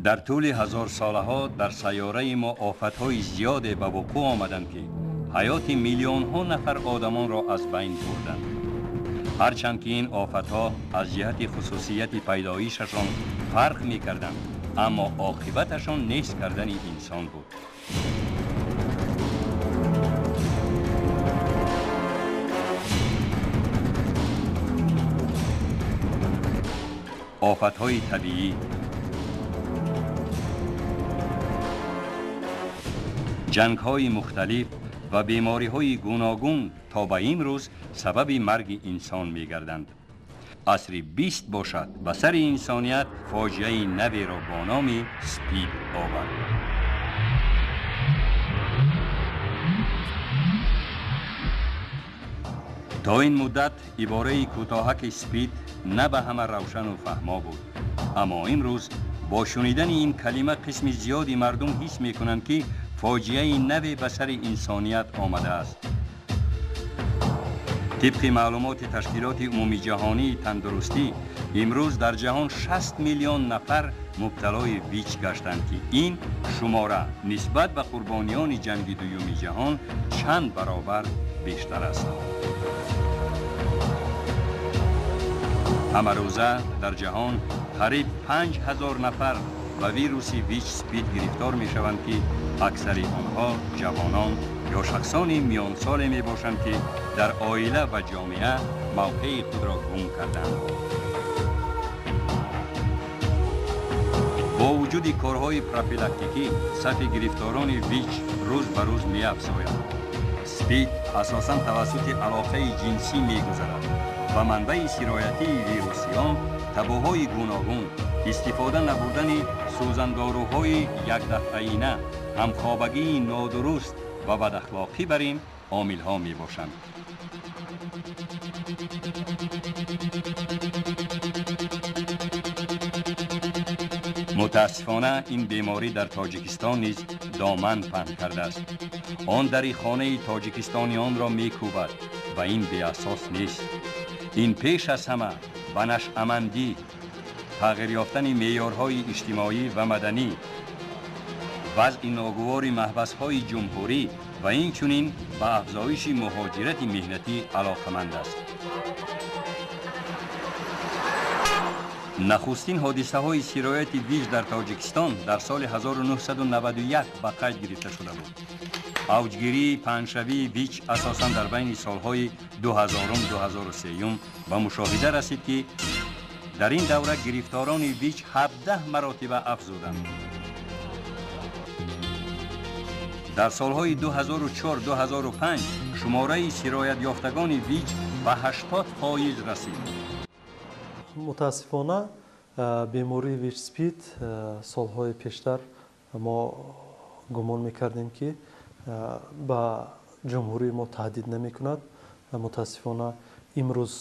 Дар тӯли ҳазорсолаҳо дар сайёраи мо офатҳои зиёде ба вуқӯъ омаданд, ки ҳаёти миллионҳо нафар одамонро аз байн бурданд. Ҳарчанд ки ин офатҳо аз ҷиҳати хусусияти пайдоишашон фарқ мекарданд, аммо оқибаташон нест кардани инсон буд. Офатҳои табиӣ, ҷангҳои мухталиф ва бемориҳои гуногун то ба имрӯз сабаби марги инсон мегарданд. Асри 20 бошад, ба сари инсоният фоҷиаи наверо бо номи СПИД овард. То ин муддат ибораи кӯтоҳаки СПИД на ба ҳама равшану фаҳмо буд, аммо имрӯз бо шунидани ин калима қисми зиёди мардум ҳис мекунанд, ки фоҷиаи наве ба сари инсоният омадааст. Тибқи маълумоти Ташкилоти Умумиҷаҳонии тандурустӣ, имрӯз дар ҷаҳон 60 миллион нафар мубталои ВИЧ гаштанд, ки ин шумора нисбат ба қурбониёни ҷанги дуюми ҷаҳон чанд баробар бештар аст. Ҳамарӯза дар ҷаҳон қариб 5000 нафар ба вируси ВИЧ СПИД гирифтор мешаванд, ки аксари онҳо ҷавонон ё шахсони миёнсоле мебошанд, ки дар оила ва ҷомеа мавқеи худро гум карданд. Бо вуҷуди корҳои профилактикӣ, сафи гирифторони ВИЧ рӯз ба рӯз меафзояд. СПИД асосан тавассути алоқаи ҷинсӣ мегузарад ва манбаи сироятии вируси он табуҳои гуногун, истифода набурдани сӯзандоруҳои якдафъаина, ҳамхобагии нодуруст ва бадахлоқӣ бар ин омилҳо мебошанд. Мутаассифона, ин беморӣ дар Тоҷикистон низ доман паҳн кардааст. Он дари хонаи тоҷикистониёнро мекӯбад ва ин беасос нест. Ин пеш аз ҳама ба нашъамандӣ, тағйир ёфтани меъёрҳои иҷтимоӣ ва маданӣ, вазъи ногувори маҳбасҳои ҷумҳурӣ ва инчунин ба афзоиши муҳоҷирати меҳнатӣ алоқаманд аст. Нахустин ҳодисаҳои сирояти ВИЧ дар Тоҷикистон дар соли 1991 ба қайд гирифта шуда буд. Авҷгирии паҳншавии ВИЧ асосан дар байни солҳои 2000-2003 ба мушоҳида расид, ки дар ин давра гирифторони ВИЧ 17 маротиба афзуданд. Дар солҳои 2004-2005 шумораи сироятёфтагони ВИЧ ба 80% расид. Мутаассифона, бемории ВИЧ СПИД солҳои пештар мо гумон мекардем, ки ба ҷумҳурии мо таҳдид намекунад. Мутаассифона, имрӯз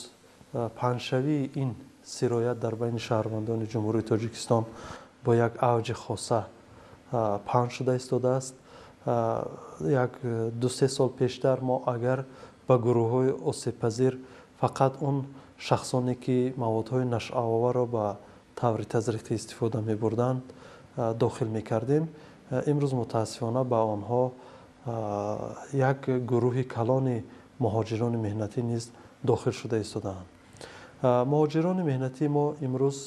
паҳншавии ин сироят дар байни шаҳрвандони Ҷумҳурии Тоҷикистон бо як авҷи хоса паҳн шуда истодааст. Як ду-се сол пештар мо агар ба гурӯҳҳои осебпазир фақат он шахсоне, ки маводҳои нашъаоварро ба таври тазриқӣ истифода мебурданд, дохил мекардем, имрӯз мутаассифона ба онҳо як гурӯҳи калони муҳоҷирони меҳнатӣ низ дохил шуда истодаанд. Муҳоҷирони меҳнатии мо имрӯз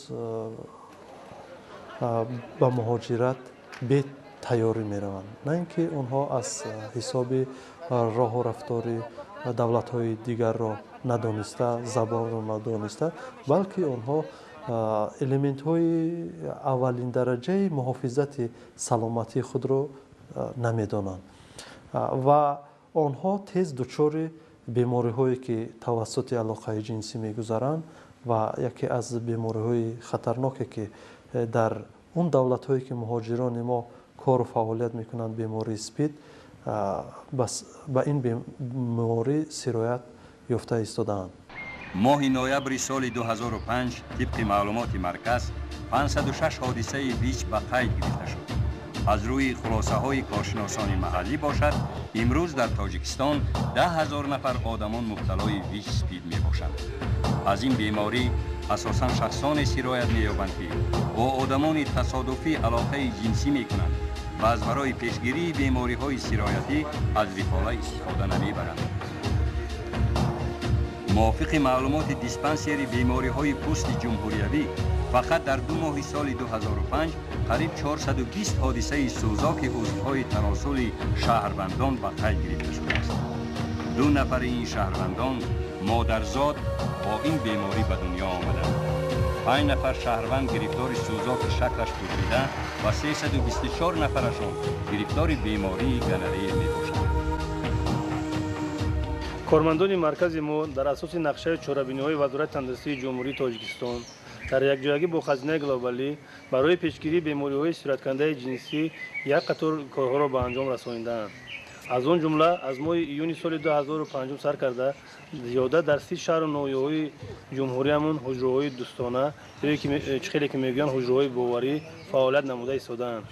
ба муҳоҷират бетайёрӣ мераванд, на ин ки онҳо аз ҳисоби роҳу рафтори давлатҳои дигарро надониста, забонро надониста, балки онҳо элементҳои аввалиндараҷаи муҳофизати саломатии худро намедонанд ва онҳо тез дучори бемориҳое, ки тавассути алоқаи ҷинсӣ мегузаранд, ва яке аз бемориҳои хатарноке, ки дар он давлатҳое, ки муҳоҷирони мо кору фаъолият мекунанд, бемории СПИД, ба ин беморӣ сироят ёфта истодаанд. Моҳи ноябри соли 2005 тибқи маълумоти марказ 506 ҳодисаи ВИЧ ба қайд гирифта шуд. Аз рӯи хулосаҳои коршиносони маҳаллӣ бошад, имрӯз дар Тоҷикистон 10 000 нафар одамон мубталои ВИЧ СПИД мебошанд. Аз ин беморӣ асосан шахсоне сироят меёбанд, ки Бо одамони тасодуфӣ алоқаи ҷинсӣ мекунанд ва аз барои пешгирии бемориҳои сироятӣ аз виқола истифода намебаранд. Мувофиқи маълумоти диспансери бемориҳои пӯсти ҷумҳуриявӣ, фақат дар 2 моҳи соли 2005 қариб 420 ҳодисаи сӯзоки узвҳои таносули шаҳрвандон ба қайд гирифта шудааст. 2 нафари ин шаҳрвандон модарзод бо ин беморӣ ба дунё омаданд. 5 нафар шаҳрванд гирифтори сӯзоки шаклаш пӯшида ва 324 нафарашон гирифтори бемории гонорея мебошанд. Кормандони маркази мо дар асоси нақшаи чорабиниҳои Вазорати тандурустии Ҷумҳурии Тоҷикистон дар якҷоягӣ бо Хазинаи глобалӣ барои пешгирии бемориҳои сирояткунандаи ҷинсӣ як қатор корҳоро ба анҷом расонидаанд. Аз он ҷумла аз моҳи июни соли 2005 сар карда зиёда дар 30 шаҳру ноҳияҳои ҷумҳуриямон ҳуҷраҳои дӯстона ё чӣ хеле ки мегӯянд ҳуҷраҳои боварӣ фаъолият намуда истодаанд.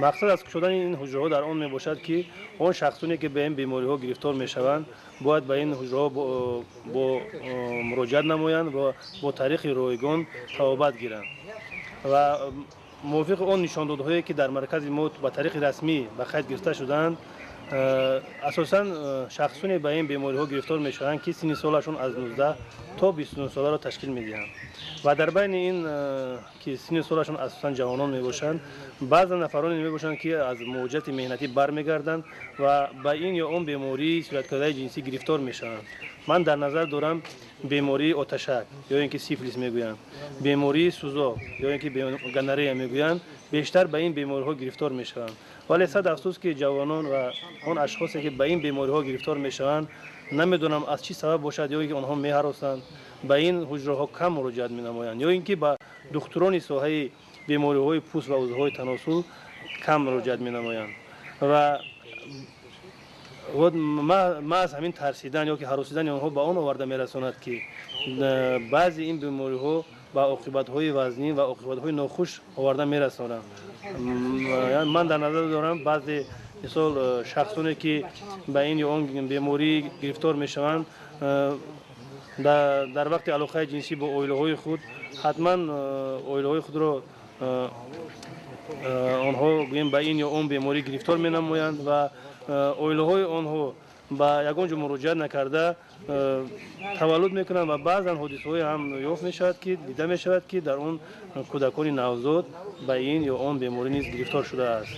Мақсад аз кушодани ин ҳуҷраҳо дар он мебошад, ки он шахсоне ки ба ин бемориҳо гирифтор мешаванд бояд ба ин ҳуҷраҳо бо муроҷиат намоянд ва бо тариқи ройгон табобат гиранд. Ва мувофиқи он нишондодҳое ки дар маркази мо ба тариқи расмӣ ба қайд гирифта шудаанд, асосан шахсоне ба ин бемориҳо гирифтор мешаванд, ки синни солашон аз 19 то 29 соларо ташкил медиҳанд. Ва дар байни ин ки синни солашон асосан ҷавонон мебошанд, баъзе нафароне мебошанд, ки аз муҳоҷирати меҳнатӣ бармегарданд ва ба ин ё он бемории сирояткунандаи ҷинсӣ гирифтор мешаванд. Ман дар назар дорам бемории оташак ё ин ки сифилис мегӯянд, бемории сӯзок ё ин ки гонорея мегӯянд, бештар ба ин бемориҳо гирифтор мешаванд. Вале сад афсӯс, ки ҷавонон ва он ашхосе ки ба ин бемориҳо гирифтор мешаванд, намедонам аз чӣ сабаб бошад, ё ин ки онҳо меҳаросанд, ба ин ҳуҷраҳо кам муроҷиат менамоянд, ё ин ки ба духтурони соҳаи бемориҳои пӯст ва узвҳои таносул кам муроҷиат менамоянд. Ва маҳз ҳамин тарсидан ё ки ҳаросидани онҳо ба он оварда мерасонад, ки баъзе ин бемориҳо ба оқибатҳои вазнин ва оқибатҳои нохуш оварда мерасонанд. Ман дар назар дорам баъзе мисол шахсоне ки ба ин ё он беморӣ гирифтор мешаванд, дар вақти алоқаи ҷинсӣ бо оилаҳои худ ҳатман оилаҳои худро онҳо гӯем ба ин ё он беморӣ гирифтор менамоянд ва оилаҳои онҳо ба ягон ҷо муроҷиат накарда таваллуд мекунанд ва баъзан ҳодисаҳое ҳам ёфт мешавад, ки дида мешавад, ки дар он кӯдакони навзод ба ин ё он беморӣ низ гирифтор шудааст.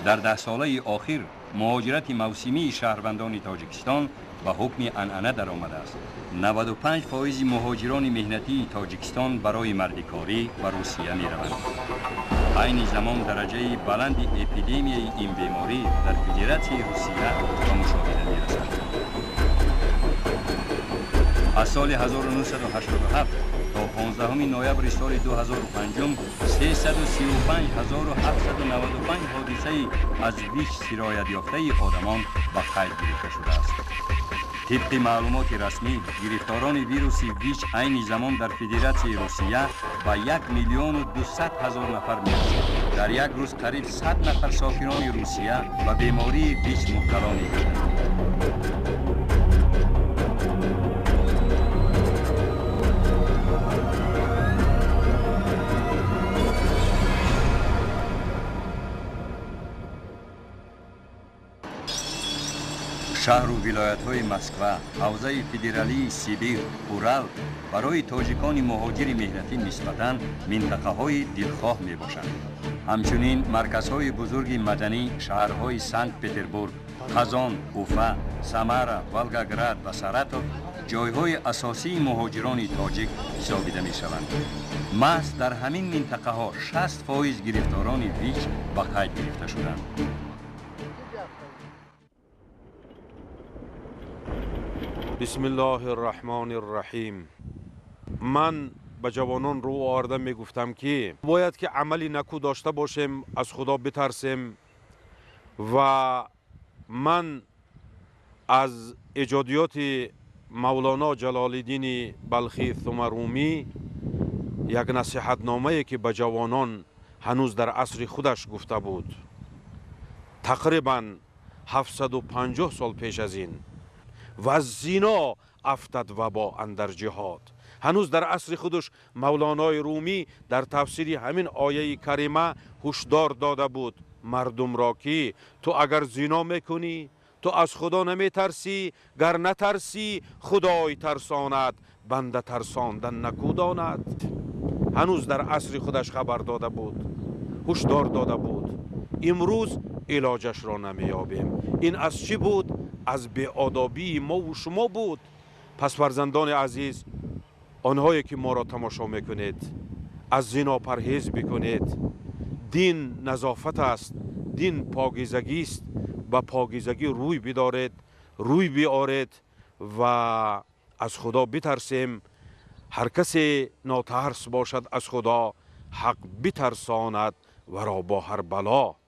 Дар 10 солаи охир муҳоҷирати мавсимии шаҳрвандони Тоҷикистон ба ҳукми анъана даромадааст. 95 фоизи муҳоҷирони меҳнатии Тоҷикистон барои мардикорӣ ба Русия мераванд. Айни замон дараҷаи баланди эпидемияи ин беморӣ дар Федератсияи Русия ба мушоҳида мерасад. Аз соли 1987 то 15 ноябри соли 2005 335 795 ҳодисаи аз ВИЧ сироятёфтаи одамон ба қайд гирифта шудааст. Тибқи маълумоти расмӣ, гирифторони вируси ВИЧ айни замон дар Федератсияи Русия ба 1 200 000 нафар мерасад. Дар як рӯз қариб 100 нафар сокинони Русия ба бемории ВИЧ мубтало мегарданд. Шаҳру вилоятҳои Москва, ҳавзаи федералии Сибир, Урал барои тоҷикони муҳоҷири меҳнатӣ нисбатан минтақаҳои дилхоҳ мебошанд. Ҳамчунин марказҳои бузурги маданӣ, шаҳрҳои Санкт Петербург, Қазон, Уфа, Самара, Волгоград ва Саратов ҷойҳои асосии муҳоҷирони тоҷик ҳисобида мешаванд. Маҳз дар ҳамин минтақаҳо 60% гирифторони ВИЧ ба қайд гирифта шуданд. Бисмиллоҳи рраҳмони рраҳим. Ман ба ҷавонон рӯ оварда мегуфтам, ки бояд ки амали накӯ дошта бошем, аз Худо битарсем. Ва ман аз эҷодиёти Мавлоно Ҷалолиддини Балхӣ сума Румӣ як насиҳатномае, ки ба ҷавонон ҳанӯз дар асри худаш гуфта буд, тақрибан 750 сол пеш аз ин. ва аз зино афтад вабо андар ҷиҳод. Ҳанӯз дар асри худаш Мавлонои Румӣ дар тафсири ҳамин ояи карима ҳушдор дода буд мардумро, ки ту агар зино мекунӣ, ту аз Худо наметарсӣ, гар натарсӣ, Худой тарсонад, банда тарсондан накӯ донад. Ҳанӯз дар асри худаш хабар дода буд, ҳушдор дода буд. Имрӯз илоҷашро намеёбем. Ин аз чӣ буд? Аз беодобии мову шумо буд. Пас, фарзандони азиз, онҳое ки моро тамошо мекунед, аз зино парҳез бикунед. Дин назофат аст, дин покизагист. Ба покизагӣ рӯй бидоред, рӯй биоред ва аз Худо битарсем. Ҳар касе нотарс бошад аз Худо, ҳақ битарсонад варо бо ҳар бало.